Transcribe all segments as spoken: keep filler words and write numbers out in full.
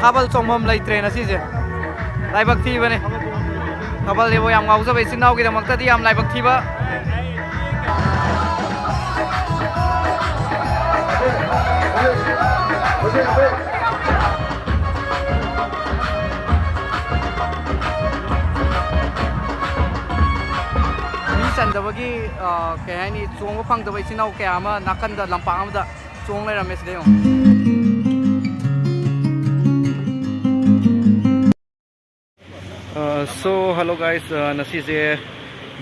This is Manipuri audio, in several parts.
ꯊꯥꯕꯜ ꯆꯣꯡꯐꯝ ꯂꯩꯇ꯭ꯔꯦ ꯉꯁꯤꯁꯦ꯫ ꯂꯥꯏꯕꯛ ꯊꯤꯕꯅꯦ꯫ ꯊꯥꯕꯜꯁꯤꯕꯨ ꯌꯥꯝ ꯉꯥꯎꯖꯕ ꯏꯆꯤꯟ ꯏꯅꯥꯎꯒꯤꯗꯃꯛꯇꯗꯤ ꯌꯥꯝ ꯂꯥꯏꯕꯛ ꯊꯤꯕ꯫ ꯃꯤ ꯆꯟꯗꯕꯒꯤ, ꯑ, ꯀꯩ ꯍꯥꯏꯅꯤ, ꯆꯣꯡꯕ ꯐꯪꯗꯕ ꯏꯆꯤꯟ ꯏꯅꯥꯎ ꯀꯌꯥ ꯑꯃ ꯅꯥꯀꯟꯗ ꯂꯝꯄꯥꯛ ꯑꯃꯗ ꯆꯣꯡ ꯂꯩꯔꯝꯃꯦ꯫ ꯁꯤꯗ ꯌꯦꯡꯉꯣ꯫ ꯑ, so, hello guys, ꯑ, ꯉꯁꯤꯁꯦ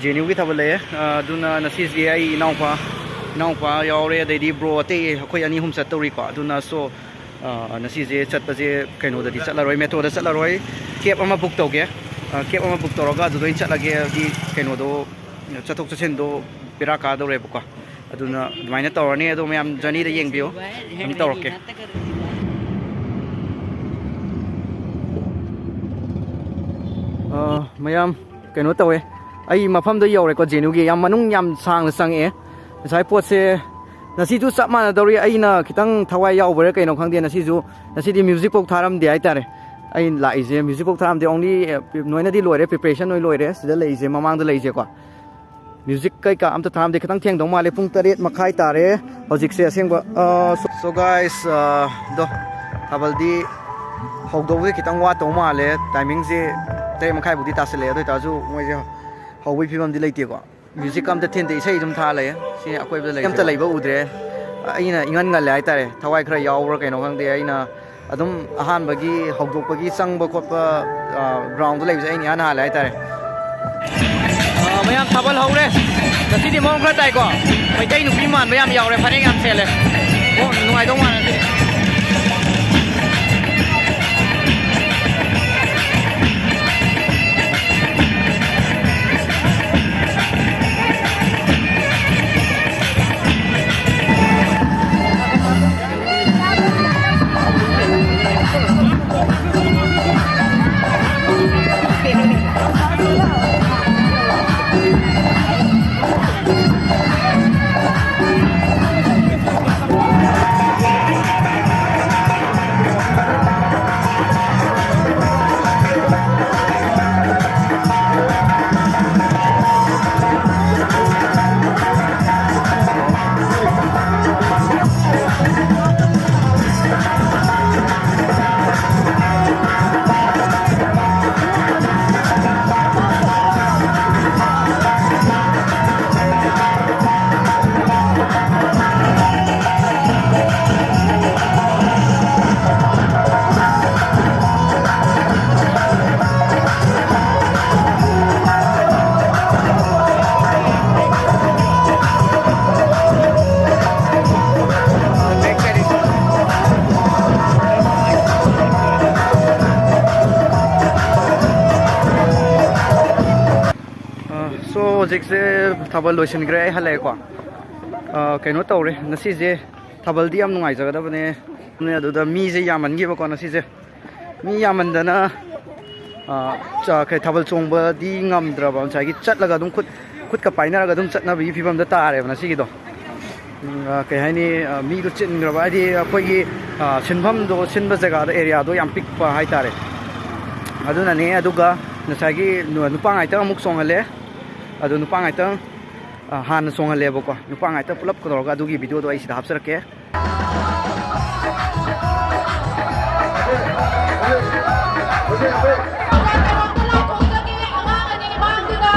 ꯖꯦ ꯑꯦꯟ ꯌꯨꯒꯤ ꯊꯥꯕꯜ ꯂꯩꯌꯦ꯫ ꯑ, ꯑꯗꯨꯅ ꯉꯁꯤꯁꯦ ꯑꯩ ꯏꯅꯥꯎꯄꯥ, ꯏꯅꯥꯎꯄꯥ ꯌꯥꯎꯔꯦ, ꯑꯗꯩꯗꯤ ꯕ꯭ꯔꯣ ꯑꯇꯩ ꯑꯩꯈꯣꯏ ꯑꯅꯤ ꯑꯍꯨꯝ ꯆꯠꯇꯧꯔꯤꯀꯣ꯫ ꯑꯗꯨꯅ, so, ꯑ, ꯉꯁꯤꯁꯦ ꯆꯠꯄꯁꯦ ꯀꯩꯅꯣꯗꯗꯤ ꯆꯠꯂꯔꯣꯏ, ꯃꯦꯇ꯭ꯔꯣꯗ ꯆꯠꯂꯔꯣꯏ, ꯀꯦꯕ ꯑꯃ ꯕꯨꯛ ꯇꯧꯒꯦ꯫ ꯑ, ꯀꯦꯕ ꯑꯃ ꯕꯨꯛ ꯇꯧꯔꯒ ꯑꯗꯨꯗ ꯑꯣꯏꯅ ꯆꯠꯂꯒꯦ, ꯍꯥꯏꯗꯤ ꯀꯩꯅꯣꯗꯣ, ꯆꯠꯊꯣꯛ ꯆꯠꯁꯤꯟꯗꯣ ꯕꯦꯔꯥ ꯀꯥꯗꯧꯔꯦꯕꯀꯣ꯫ ꯑꯗꯨꯅ ꯑꯗꯨꯃꯥꯏꯅ ꯇꯧꯔꯅꯤ꯫ ꯑꯗꯣ ꯃꯌꯥꯝ ꯖꯔꯅꯤꯗ ꯌꯦꯡꯕꯤꯌꯨ, ꯑꯗꯨꯝ ꯇꯧꯔꯛꯀꯦ꯫ ꯑ, ꯃꯌꯥꯝ ꯀꯩꯅꯣ ꯇꯧꯋꯦ, ꯑꯩ ꯃꯐꯝꯗ ꯌꯧꯔꯦꯀꯣ, ꯖꯦ ꯑꯦꯟ ꯌꯨꯒꯤ꯫ ꯌꯥꯝ ꯃꯅꯨꯡ ꯌꯥꯝ ꯁꯥꯡꯅ ꯆꯪꯉꯛꯑꯦ꯫ ꯉꯁꯥꯏ ꯄꯣꯠꯁꯦ, ꯉꯁꯤꯁꯨ ꯆꯞ ꯃꯥꯟꯅꯗꯧꯔꯤ꯫ ꯑꯩꯅ ꯈꯤꯇꯪ ꯊꯋꯥꯏ ꯌꯥꯎꯕꯩꯔꯥ ꯀꯩꯅꯣ ꯈꯪꯗꯦ, ꯉꯁꯤꯁꯨ, ꯉꯁꯤꯗꯤ ꯃ꯭ꯌꯨꯖꯤꯛ ꯐꯥꯎ ꯊꯥꯔꯝꯗꯦ ꯍꯥꯏꯇꯥꯔꯦ꯫ ꯑꯩꯅ ꯂꯥꯛꯏꯁꯦ ꯃ꯭ꯌꯨꯖꯤꯛ ꯐꯥꯎ ꯊꯥꯔꯝꯗꯦ, only, ꯑ, ꯂꯣꯏꯅꯗꯤ ꯂꯣꯏꯔꯦ, ꯄ꯭ꯔꯤꯄꯦꯔꯦꯁꯟ ꯂꯣꯏ ꯂꯣꯏꯔꯦ꯫ ꯁꯤꯗ ꯂꯩꯁꯦ, ꯃꯃꯥꯡꯗ ꯂꯩꯁꯦꯀꯣ꯫ ꯃ꯭ꯌꯨꯖꯤꯛ ꯀꯩꯀꯥ ꯑꯝꯇ ꯊꯥꯔꯝꯗꯦ, ꯈꯤꯇꯪ ꯊꯦꯡꯗꯧ ꯃꯥꯜꯂꯦ꯫ ꯄꯨꯡ ꯇꯔꯦꯠ ꯃꯈꯥꯏ ꯇꯥꯔꯦ ꯍꯧꯖꯤꯛꯁꯦ ꯑꯁꯦꯡꯕ꯫ ꯑ, so, so guys, ꯑ, ꯗꯣ, ꯊꯥꯕꯜꯗꯤ ꯍꯧꯗꯧꯕꯁꯦ ꯈꯤꯇꯪ ꯋꯥꯠꯇꯧ ꯃꯥꯜꯂꯦ꯫ ꯇꯥꯏꯃꯤꯡꯁꯦ ꯇꯔꯦꯠ ꯃꯈꯥꯏꯕꯨꯗꯤ ꯇꯥꯁꯜꯂꯛꯑꯦ, ꯑꯗꯨ ꯑꯣꯏꯇꯥꯔꯁꯨ ꯃꯣꯏꯁꯦ ꯍꯧꯕꯒꯤ ꯐꯤꯕꯝꯗꯤ ꯂꯩꯇꯦꯀꯣ꯫ ꯃ꯭ꯌꯨꯖꯤꯛ ꯑꯝꯇ ꯊꯤꯟꯗꯦ, ꯏꯁꯩ ꯑꯗꯨꯝ ꯊꯥ ꯂꯩꯌꯦ꯫ ꯁꯤ ꯑꯀꯣꯏꯕꯗ ꯂꯩ, ꯑꯝꯇ ꯂꯩꯕ ꯎꯗ꯭ꯔꯦ꯫ ꯑꯩꯅ ꯏꯉꯟ ꯉꯜꯂꯦ ꯍꯥꯏꯇꯥꯔꯦ, ꯊꯋꯥꯏ ꯈꯔ ꯌꯥꯎꯕ꯭ꯔꯥ ꯀꯩꯅꯣ ꯈꯪꯗꯦ꯫ ꯑꯩꯅ ꯑꯗꯨꯝ ꯑꯍꯥꯟꯕꯒꯤ ꯍꯧꯗꯣꯛꯄꯒꯤ ꯆꯪꯕ ꯈꯣꯠꯄ, ꯑ, ꯒ꯭ꯔꯥꯎꯟꯗ ꯂꯩꯕꯁꯦ ꯑꯩꯅ ꯏꯍꯥꯟ ꯍꯥꯜꯂꯦ ꯍꯥꯏꯇꯥꯔꯦ꯫ ꯑ, ꯃꯌꯥꯝ ꯊꯥꯕꯜ ꯍꯧꯔꯦ꯫ ꯉꯁꯤꯗꯤ ꯃꯑꯣꯡ ꯈꯔ ꯇꯥꯏꯀꯣ꯫ ꯃꯩꯇꯩ ꯅꯨꯄꯤ ꯃꯥꯟꯕ ꯌꯥꯝ ꯌꯥꯎꯔꯦ, ꯐꯅꯦꯛ ꯌꯥꯝ ꯁꯦꯠꯂꯦ꯫ ꯑꯣ, ꯅꯨꯡꯉꯥꯏꯗꯧ ꯃꯥꯜꯂꯦ ꯉꯁꯤꯗꯤ꯫ ꯍꯧꯖꯤꯛꯁꯦ ꯊꯥꯕꯜ ꯂꯣꯏꯁꯤꯟꯈ꯭ꯔꯦ, ꯑꯩ ꯍꯜꯂꯛꯑꯦꯀꯣ꯫ ꯑ, ꯀꯩꯅꯣ ꯇꯧꯔꯦ ꯉꯁꯤꯁꯦ, ꯊꯥꯕꯜꯗꯤ ꯌꯥꯝ ꯅꯨꯡꯉꯥꯏꯖꯒꯗꯕꯅꯦ꯫ ꯑꯗꯨꯗ ꯃꯤꯁꯦ ꯌꯥꯝꯃꯟꯈꯤꯕꯀꯣ ꯉꯁꯤꯁꯦ꯫ ꯃꯤ ꯌꯥꯝꯃꯟꯗꯅ, ꯑ, ꯆ-, ꯀꯩ, ꯊꯥꯕꯜ ꯆꯣꯡꯕꯗꯤ ꯉꯝꯗ꯭ꯔꯕ, ꯉꯁꯥꯏꯒꯤ ꯆꯠꯂꯒ ꯑꯗꯨꯝ ꯈꯨꯠ, ꯈꯨꯠꯀ ꯄꯥꯏꯅꯔꯒ ꯑꯗꯨꯝ ꯆꯠꯅꯕꯒꯤ ꯐꯤꯕꯝꯗ ꯇꯥꯔꯦꯕ ꯉꯁꯤꯒꯤꯗꯣ꯫ ꯎꯝ, ꯑ, ꯀꯩ ꯍꯥꯏꯅꯤ, ꯑ, ꯃꯤꯗꯣ ꯆꯤꯟꯈ꯭ꯔꯕ, ꯍꯥꯏꯗꯤ ꯑꯩꯈꯣꯏꯒꯤ, ꯑ, ꯁꯤꯟꯐꯝꯗꯣ, ꯁꯤꯟꯕ ꯖꯒꯥꯗꯣ, ꯑꯦꯔꯤꯌꯥꯗꯣ ꯌꯥꯝ ꯄꯤꯛꯄ ꯍꯥꯏꯇꯥꯔꯦ꯫ ꯑꯗꯨꯅꯅꯦ꯫ ꯑꯗꯨꯒ ꯉꯁꯥꯏꯒꯤ ꯅꯨ-, ꯅꯨꯄꯥ ꯉꯥꯛꯇꯪ ꯑꯃꯨꯛ ꯆꯣꯡꯍꯜꯂꯦ꯫ ꯑꯗꯣ ꯅꯨꯄꯥ ꯉꯥꯛꯇꯪ, ꯑ, ꯍꯥꯟꯅ ꯆꯣꯡꯍꯜꯂꯦꯕꯀꯣ꯫ ꯅꯨꯄꯥ ꯉꯥꯛꯇꯪ ꯄꯨꯂꯞ ꯇꯧꯔꯒ ꯑꯗꯨꯒꯤ ꯚꯤꯗꯤꯑꯣꯗꯣ ꯑꯩ ꯁꯤꯗ ꯍꯥꯞꯆꯔꯛꯀꯦ꯫ ꯑꯉꯥꯡ ꯑꯅꯤ ꯃꯥꯡꯗꯨꯅ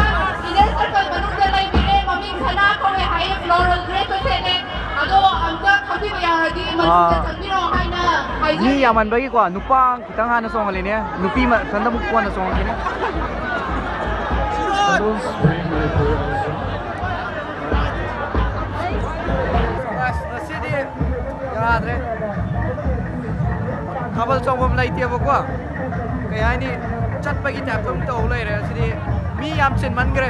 inner circle ꯃꯅꯨꯡꯗ ꯂꯩꯕꯤꯔꯦ꯫ ꯃꯃꯤꯡ ꯁꯅꯥ ꯀꯧꯋꯦ ꯍꯥꯏꯌꯦ, floral dress ꯁꯦꯠꯂꯦ꯫ ꯑꯗꯣ ꯑꯝꯇ ꯈꯪꯕꯤꯕ ꯌꯥꯎꯔꯗꯤ ꯃꯅꯨꯡꯗ ꯑꯥ꯫ ꯆꯪꯕꯤꯔꯛꯑꯣ ꯍꯥꯏꯅ ꯃꯤ ꯍꯥꯏꯖꯔꯤ꯫ ꯌꯥꯝꯃꯟꯕꯒꯤꯀꯣ, ꯅꯨꯄꯥ ꯈꯤꯇꯪ ꯍꯥꯟꯅ ꯆꯣꯡꯍꯜꯂꯤꯅꯦ, ꯅꯨꯄꯤ ꯃꯊꯟꯇ ꯑꯃꯨꯛ ꯀꯣꯟꯅ ꯆꯣꯡꯍꯜꯂꯤꯅꯦ꯫ ꯑꯁ, ꯉꯁꯤꯗꯤ ꯌꯥꯗ꯭ꯔꯦ꯫ ꯊꯥꯕꯜ ꯆꯣꯡꯐꯝ ꯂꯩꯇꯦꯕꯀꯣ꯫ ꯀꯩ ꯍꯥꯏꯅꯤ? ꯆꯠꯄꯒꯤ type ꯑꯗꯨꯝ ꯇꯧ ꯂꯩꯔꯦ꯫ ꯁꯤꯗꯤ ꯃꯤ ꯌꯥꯝ ꯆꯤꯟꯃꯟꯈ꯭ꯔꯦ꯫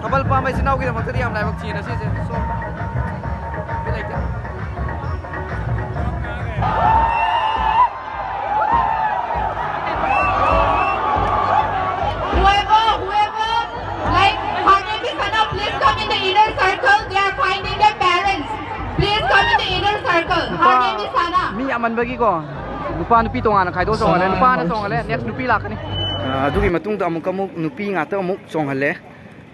ꯊꯥꯕꯜ ꯄꯥꯝꯕ ꯏꯆꯤꯟ ꯏꯅꯥꯎꯒꯤꯗꯃꯛꯇꯗꯤ ꯌꯥꯝ ꯂꯥꯏꯕꯛ ꯊꯤꯅ ꯁꯤꯁꯦ꯫ So, ꯃꯤ ꯂꯩꯇꯦ꯫ Whoever, whoever, like, her name is Sana, please come in the inner circle. They are finding their parents. Please come in the inner circle. Her name is Sana. ꯃꯤ ꯌꯥꯝꯃꯟꯕꯒꯤꯀꯣ, ꯅꯨꯄꯥ ꯅꯨꯄꯤ ꯇꯣꯉꯥꯟꯅ ꯈꯥꯏꯗꯣꯛꯑ ꯆꯣꯡꯍꯜꯂꯦ꯫ ꯅꯨꯄꯥꯅ ꯆꯣꯡꯍꯜꯂꯦ, next ꯅꯨꯄꯤ ꯂꯥꯛꯀꯅꯤ꯫ ꯑ, ꯑꯗꯨꯒꯤ ꯃꯇꯨꯡꯗ ꯑꯃꯨꯛꯀ ꯑꯃꯨꯛ ꯅꯨꯄꯤ ꯉꯥꯛꯇ ꯑꯃꯨꯛ ꯆꯣꯡꯍꯜꯂꯦ꯫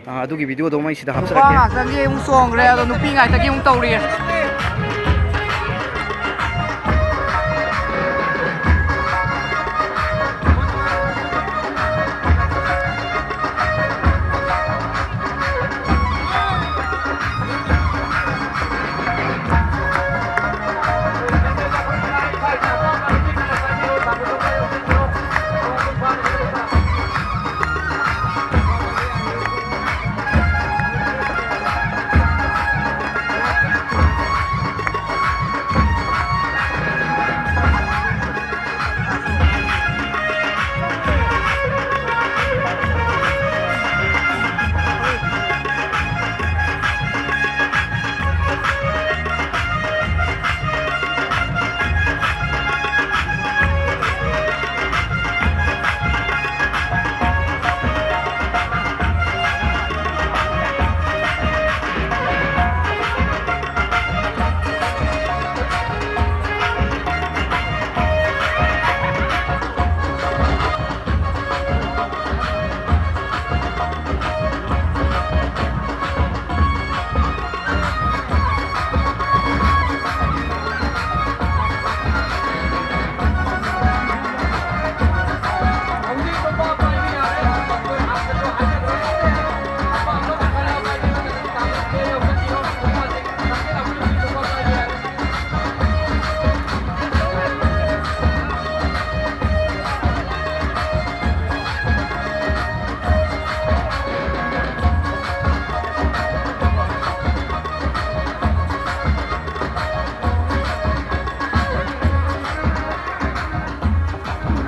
ꯑ, ꯑꯗꯨꯒꯤ ꯚꯤꯗꯤꯑꯣꯗꯣ ꯑꯃ ꯑꯩ ꯁꯤꯗ ꯅꯨꯄꯥ ꯍꯥꯞꯆꯔꯛꯀꯦ꯫ ꯉꯥꯛꯇꯒꯤ ꯑꯃꯨꯛ ꯆꯣꯡꯈ꯭ꯔꯦ, ꯑꯗꯣ ꯅꯨꯄꯤ ꯉꯥꯛꯇꯒꯤ ꯑꯃꯨꯛ ꯇꯧꯔꯤꯌꯦ꯫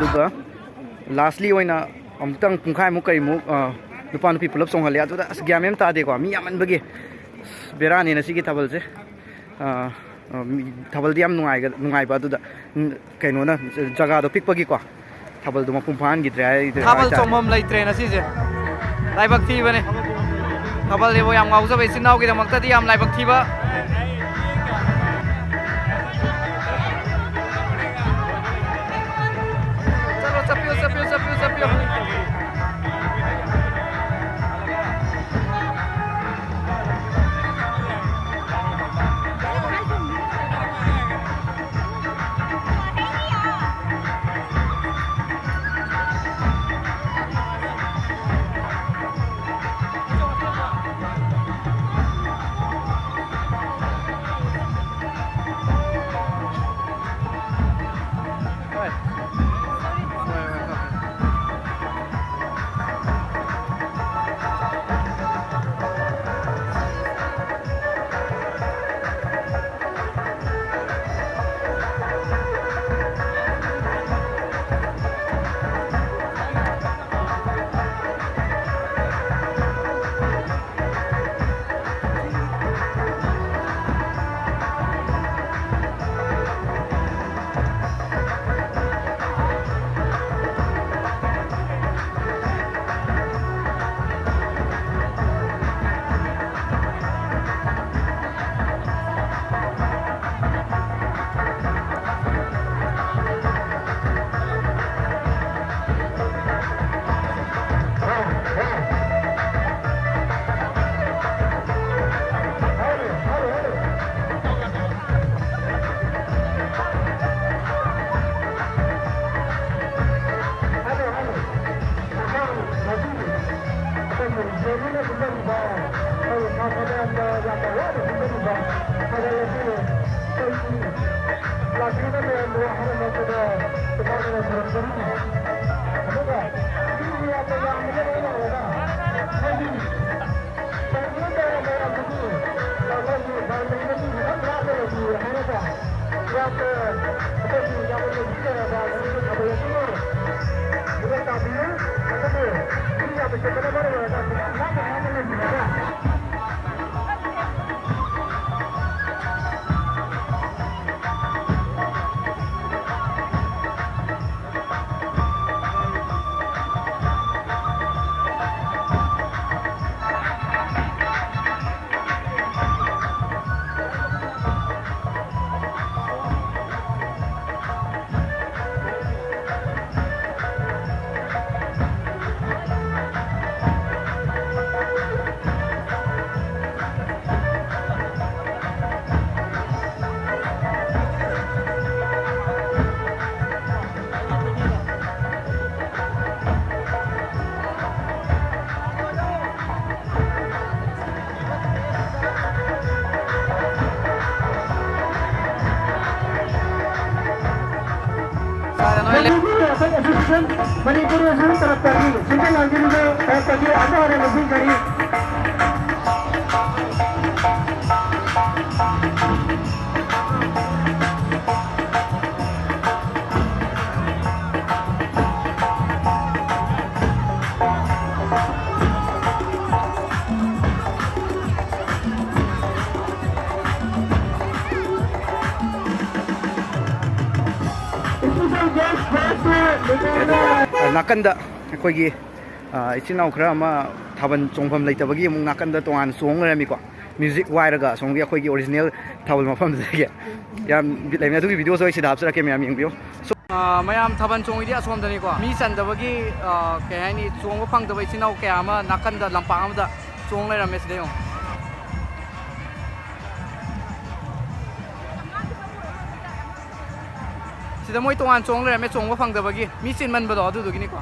ꯑꯗꯨꯒ ꯂꯥꯁꯂꯤ ꯑꯣꯏꯅ ꯑꯃꯨꯛꯇꯪ ꯄꯨꯡꯈꯥꯏꯃꯨꯛ ꯀꯔꯤꯃꯨꯛ, ꯑ, ꯅꯨꯄꯥ ꯅꯨꯄꯤ ꯄꯨꯂꯞ ꯆꯣꯡꯍꯜꯂꯦ꯫ ꯑꯗꯨꯗ ꯑꯁ, ꯒ꯭ꯌꯥꯟ ꯃꯦꯟ ꯑꯃ ꯇꯥꯗꯦꯀꯣ, ꯃꯤ ꯌꯥꯝꯃꯟꯕꯒꯤ꯫ ꯑꯁ, ꯕꯦꯔꯥꯅꯤꯅ ꯁꯤꯒꯤ ꯊꯥꯕꯜꯁꯦ꯫ ꯑ, ꯑ, ꯃꯤ, ꯊꯥꯕꯜꯗꯤ ꯌꯥꯝ ꯅꯨꯡꯉꯥꯏꯒ-, ꯅꯨꯡꯉꯥꯏꯕ꯫ ꯑꯗꯨꯗ, ꯎꯝ, ꯀꯩꯅꯣꯅ, ꯖꯒꯥꯗꯣ ꯄꯤꯛꯄꯒꯤ ꯀꯣ, ꯊꯥꯕꯜꯗꯣ ꯃꯄꯨꯡ ꯐꯥꯍꯟꯈꯤꯗ꯭ꯔꯦ ꯍꯥꯏ-, ꯊꯥꯕꯜ ꯍꯥꯏꯇꯥꯔꯦ꯫ ꯆꯣꯡꯐꯝ ꯂꯩꯇ꯭ꯔꯦ ꯉꯁꯤꯁꯦ꯫ ꯂꯥꯏꯕꯛ ꯊꯤꯕꯅꯦ꯫ ꯊꯥꯕꯜꯁꯤꯕꯨ ꯌꯥꯝ ꯉꯥꯎꯖꯕ ꯏꯆꯤꯟ ꯏꯅꯥꯎꯒꯤꯗꯃꯛꯇꯗꯤ ꯌꯥꯝ ꯂꯥꯏꯕꯛ ꯊꯤꯕ꯫ ꯆꯠꯂꯣ, ꯆꯠꯄꯤꯌꯨ, ꯆꯠꯄꯤꯌꯨ, ꯆꯠꯄꯤꯌꯨ, ꯆꯠꯄꯤꯌꯨ꯫ ꯃꯅꯤꯄꯨꯔ ꯑꯦꯁꯣꯁꯤꯌꯦꯁꯟ, ꯃꯅꯤꯄꯨꯔ ꯑꯦꯁꯣꯁꯤꯌꯦꯁꯟ ꯇꯔꯞꯇꯒꯤ ꯁꯤꯟꯕ ꯂꯥꯡꯖꯔꯤꯕ ꯇꯔꯞꯇꯒꯤ ꯑꯃꯨꯛ ꯍꯟꯅ ꯅꯤꯡꯁꯤꯡꯖꯔꯤ꯫ ꯅꯥꯀꯟꯗ ꯑꯩꯈꯣꯏꯒꯤ, ꯑ, ꯏꯆꯤꯟ ꯏꯅꯥꯎ ꯈꯔ ꯑꯃ ꯊꯥꯕꯜ ꯆꯣꯡꯐꯝ ꯂꯩꯇꯕꯒꯤ ꯑꯃꯨꯛ ꯅꯥꯀꯟꯗ ꯇꯣꯉꯥꯟꯅ ꯆꯣꯡ ꯂꯩꯔꯝꯃꯤꯀꯣ꯫ ꯃ꯭ꯌꯨꯖꯤꯛ ꯋꯥꯏꯔꯒ ꯑꯁꯣꯝꯒꯤ ꯑꯩꯈꯣꯏꯒꯤ ꯑꯣꯔꯤꯖꯤꯅꯦꯜ ꯊꯥꯕꯜ ꯃꯐꯝꯗꯨꯗꯒꯤ꯫ ꯌꯥꯝ ꯕꯤꯠ ꯂꯩꯕꯅꯦ꯫ ꯑꯗꯨꯒꯤ ꯚꯤꯗꯤꯑꯣꯁꯨ ꯑꯩ ꯁꯤꯗ ꯍꯥꯞꯆꯔꯛꯀꯦ, ꯃꯌꯥꯝ ꯌꯦꯡꯕꯤꯌꯨ꯫ So, ꯑ, ꯃꯌꯥꯝ ꯊꯥꯕꯜ ꯆꯣꯡꯉꯤꯗꯤ ꯑꯁꯣꯝꯗꯅꯤꯀꯣ꯫ ꯃꯤ ꯆꯟꯗꯕꯒꯤ, ꯑ, ꯀꯩ ꯍꯥꯏꯅꯤ, ꯆꯣꯡꯕ ꯐꯪꯗꯕ ꯏꯆꯤꯟ ꯏꯅꯥꯎ ꯀꯌꯥ ꯑꯃ ꯅꯥꯀꯟꯗ ꯂꯝꯄꯥꯛ ꯑꯃꯗ ꯆꯣꯡ ꯂꯩꯔꯝꯃꯦ꯫ ꯁꯤꯗ ꯌꯦꯡꯉꯣ꯫ ꯁꯤꯗ ꯃꯣꯏ ꯇꯣꯉꯥꯟ ꯆꯣꯡ ꯂꯩꯔꯝꯃꯦ, ꯆꯣꯡꯕ ꯐꯪꯗꯕꯒꯤ꯫ ꯃꯤ ꯆꯤꯟꯃꯟꯕꯗꯣ ꯑꯗꯨꯗꯨꯒꯤꯅꯤꯀꯣ꯫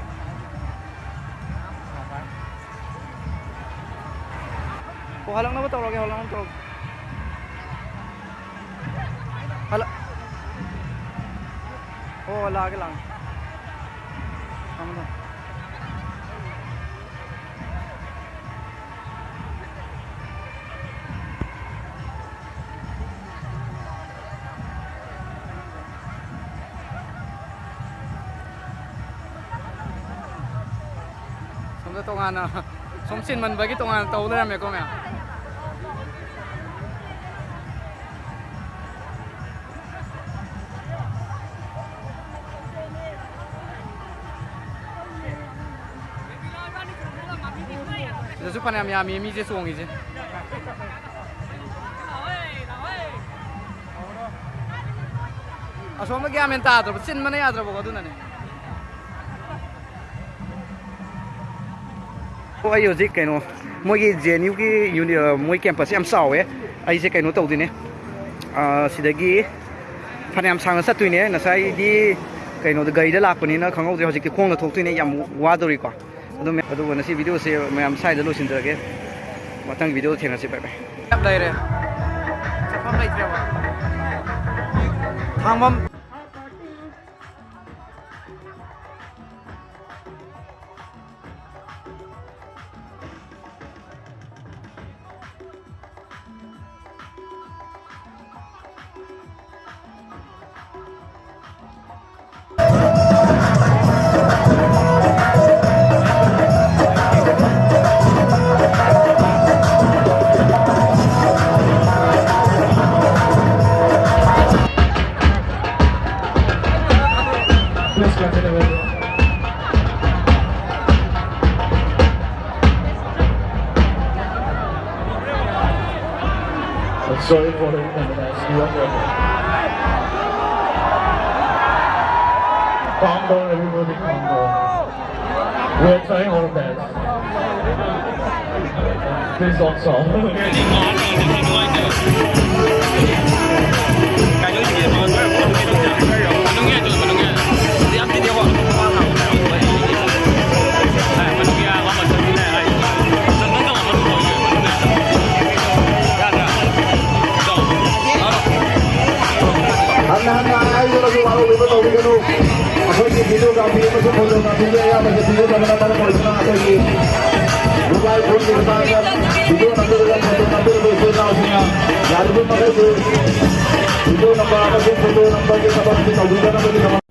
ꯑꯣ, ꯍꯜꯂꯛꯅꯕ ꯇꯧꯔꯒꯦ, ꯍꯜꯂꯛꯅꯕ ꯇꯧꯔꯒꯦ꯫ ꯍꯜꯂꯛ-, ꯑꯣ, ꯂꯥꯛꯑꯒꯦ, ꯂꯥꯛꯑꯒꯦ꯫ ꯊꯝꯃꯣ, ꯊꯝꯃꯣ꯫ ꯇꯣꯉꯥꯟꯅ ꯁꯨꯝ ꯆꯤꯟꯃꯟꯕꯒꯤ ꯇꯣꯉꯥꯟꯅ ꯇꯧ ꯂꯩꯔꯝꯃꯦꯀꯣ ꯃꯌꯥꯝ꯫ ꯁꯤꯗꯁꯨ ꯐꯅꯌꯥꯝ ꯌꯥꯝꯃꯤ ꯃꯤꯁꯦ ꯆꯣꯡꯉꯤꯁꯦ꯫ ꯑꯁꯣꯝꯗ ꯒ꯭ꯌꯥꯟ ꯃꯦꯟ ꯇꯥꯗ꯭ꯔꯕ, ꯆꯤꯟꯕꯅ ꯌꯥꯗ꯭ꯔꯕꯀꯣ, ꯑꯗꯨꯅꯅꯦ꯫ ꯑꯣ, ꯑꯩ ꯍꯧꯖꯤꯛ ꯀꯩꯅꯣ, ꯃꯣꯏꯒꯤ ꯖꯦ ꯑꯦꯟ ꯌꯨꯒꯤ ꯌꯨꯅꯤ-, ꯑ, ꯃꯣꯏ ꯀꯦꯝꯄꯁꯁꯦ ꯌꯥꯝ ꯆꯥꯎꯋꯦ꯫ ꯑꯩꯁꯦ ꯀꯩꯅꯣ ꯇꯧꯗꯣꯏꯅꯦ, ꯑ, ꯁꯤꯗꯒꯤ ꯐꯅꯌꯥꯝ ꯁꯥꯡꯅ ꯆꯠꯇꯣꯏꯅꯦ꯫ ꯉꯁꯥꯏꯗꯤ ꯀꯩꯅꯣꯗ ꯒꯥꯔꯤꯗ ꯂꯥꯛꯄꯅꯤꯅ ꯈꯪꯍꯧꯗ꯭ꯔꯦ, ꯍꯧꯖꯤꯛꯇꯤ ꯈꯣꯡꯅ ꯊꯣꯛꯇꯣꯏꯅꯦ, ꯌꯥꯝ ꯋꯥꯗꯣꯔꯤꯀꯣ꯫ ꯑꯗꯨꯝ, ꯑꯗꯨꯕꯨ ꯉꯁꯤ ꯚꯤꯗꯤꯑꯣꯁꯦ ꯃꯌꯥꯝ ꯁ꯭ꯋꯥꯏꯗ ꯂꯣꯏꯁꯤꯟꯖꯔꯒꯦ꯫ ꯃꯊꯪ ꯚꯤꯗꯤꯑꯣꯗ ꯊꯦꯡꯅꯁꯤ꯫ ꯕꯥꯏ ꯕꯥꯏ꯫ ꯌꯥꯝ ꯂꯩꯔꯦ꯫ ꯆꯠꯐꯝ ꯂꯩꯇ꯭ꯔꯦꯕ꯫ ꯊꯥꯡꯃꯝ꯫ Sorry for the inconvenience. You are welcome. Calm down, everybody, calm down. We are trying our best. Please don't shout. ꯍꯟꯅ ꯍꯟꯅ ꯍꯥꯏꯗꯨꯅꯁꯨ ꯋꯥꯔꯧꯕꯤꯕ ꯇꯧꯕꯤꯒꯅꯨ꯫ ꯑꯩꯈꯣꯏꯒꯤ videography ꯑꯃꯁꯨꯡ photographyꯒꯤ ꯑꯌꯥꯕꯁꯦ ꯄꯤꯖꯗꯕꯅ ꯃꯔꯝ ꯑꯣꯏꯗꯨꯅ ꯑꯩꯈꯣꯏꯒꯤ mobile phoneꯒꯤ ꯈꯨꯠꯊꯥꯡꯗ video ꯅꯝꯕꯤꯔꯒ photo ꯅꯝꯕꯤꯔꯕ ꯏꯆꯤꯜ ꯏꯅꯥꯎꯁꯤꯡꯅ ꯌꯥꯔꯤꯕ ꯃꯈꯩꯗꯤ video ꯅꯝꯕ ꯑꯃꯁꯨꯡ photo ꯅꯝꯕꯒꯤ ꯊꯕꯛꯁꯤ ꯇꯧꯕꯤꯗꯅꯕꯒꯤꯗꯃꯛ